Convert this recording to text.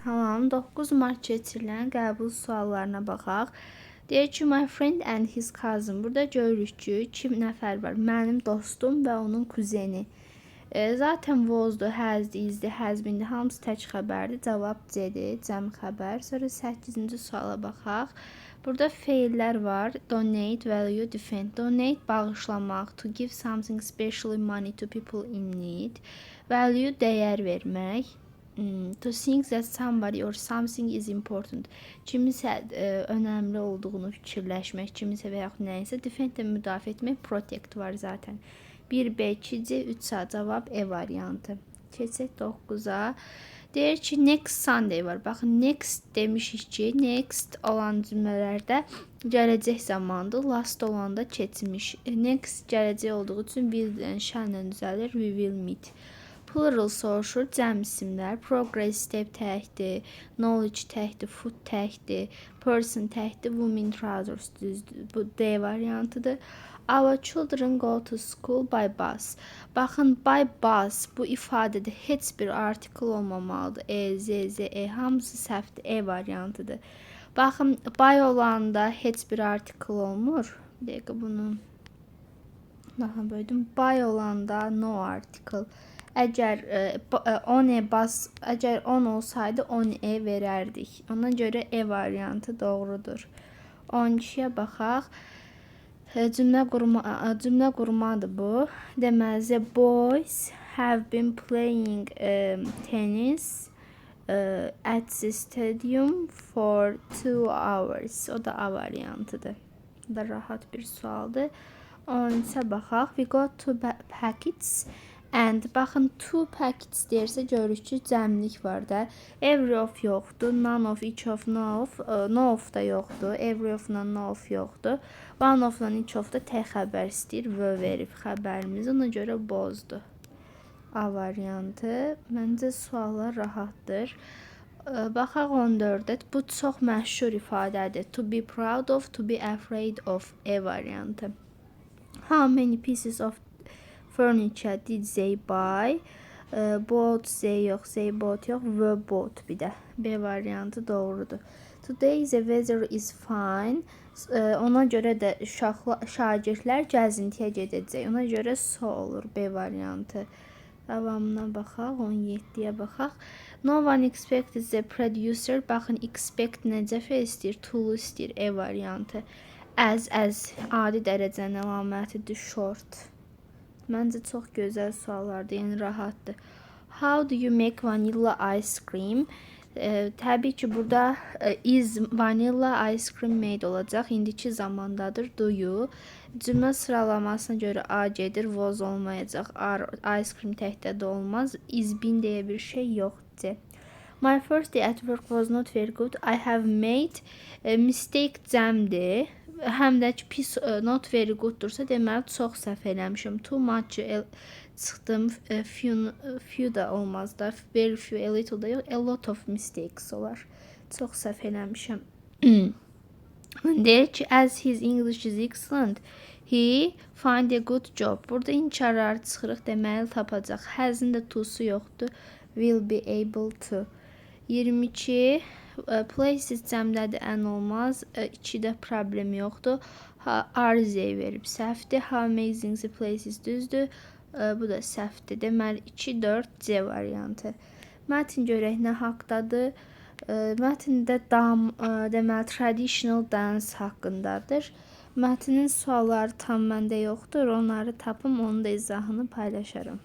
Salam. 9 mart keçirilən qəbul suallarına baxaq. Deyir ki, my friend and his cousin. Burada görürük ki, kim nəfər var? Mənim dostum və onun kuzeni. Zaten was'du, has'di, is'di, has been'di. Hamısı tək xəbərdir. Cavab C-dir, cəm xəbər. Sonra 8-ci suala baxaq. Burada feillər var. Donate, value, defend. Donate bağışlamaq, to give something, especially money to people in need. Value dəyər vermək. To think that somebody or something is important. Kimisə önəmli olduğunu fikirləşmək, kimisə və yaxud nəyisə. Defend də müdafiə etmək, protect var zaten. 1B, 2C, 3A cavab E variantı. Keçək 9-a. Deyir ki, next Sunday var. Baxın, next demişik ki, next olan cümlələrdə gələcək zamandır. Last olanda keçmiş. Next gələcək olduğu üçün will shall-la düzəlir. We will meet. Plural soruşur, cəm isimlər. Progress step təkdir, knowledge təkdir, food təkdir, person təkdir, women trousers düzdür. Bu D variantıdır. Our children go to school by bus. Baxın, by bus bu ifadədə heç bir article olmamalıdır. E, Z, Z, E hamısı səhvdir. E variantıdır. Baxın, by olanda heç bir article olmur. Bir dəqiqə, bunu daha böyüdüm. By olanda no article. Əgər on a bus, əgər on olsaydı on a verərdik. Ona görə E variantı doğrudur. 12-yə baxaq. Cümlə qurmadır bu. Deməli, the boys have been playing tennis at the stadium for 2 hours. O da A variantıdır. Bu da rahat bir sualdır. 13-ə baxaq. We got two packets and, baxın, two packets deyirsə görürük ki, cəmlik var da. Every of yoxdur, none of, each of, no of, no of da yoxdur. Every of-la no of yoxdur. One of-la each of da tək xəbər istəyir. Were verib xəbərimizi. Ona görə both'dur. A variantı. Məncə suallar rahatdır. Baxaq 14-ə. Bu çox məşhur ifadədir. To be proud of, to be afraid of. E variantı. How many pieces of furniture did they buy? Bought, they yox, they bought yox, were bought bir də. B variantı doğrudur. Today the weather is fine. Ona görə də uşaqlar, şagirdlər gəzintiyə gedəcək. Ona görə so olur B variantı. Davamına baxaq, 17-yə baxaq. No one expected the producer. Baxın, expect necə fe'l istəyir? To istəyir, E variantı. As adi dərəcənin əlamətidir, short. Məncə çox gözəl suallardır, yəni rahatdır. How do you make vanilla ice cream? Təbii ki, burada is vanilla ice cream made olacaq. İndiki zamandadır. Do you. Cümlə sıralamasına görə A gedir, was olmayacaq. Are, ice cream təkdə də olmaz. Is been deyə bir şey yoxdur. My first day at work was not very good. I have made a mistake cəmdir. Həm də ki pis not very gooddursa, deməli çox səhv eləmişəm. Too much çıxdım. Few da olmaz da. Very few, a little da yox. A lot of mistakes olar. Çox səhv eləmişəm. Deyir ki, as his English is excellent, he find a good job. Burada inkarlar çıxırıq, deməli tapacaq. Has'in də to'su yoxdur. Will be able to. 22 places cəmdədir, an olmaz. 2-də problem yoxdur. Ha, are they verib səhvdir. How amazing the place is düzdür. Bu da səhvdir. Deməli 2, 4 C variantı. Mətn görək nə haqqdadır. Mətndə dam, deməli traditional dance haqqındadır. Mətnin sualları tam məndə yoxdur. Onları tapım, onun da izahını paylaşaram.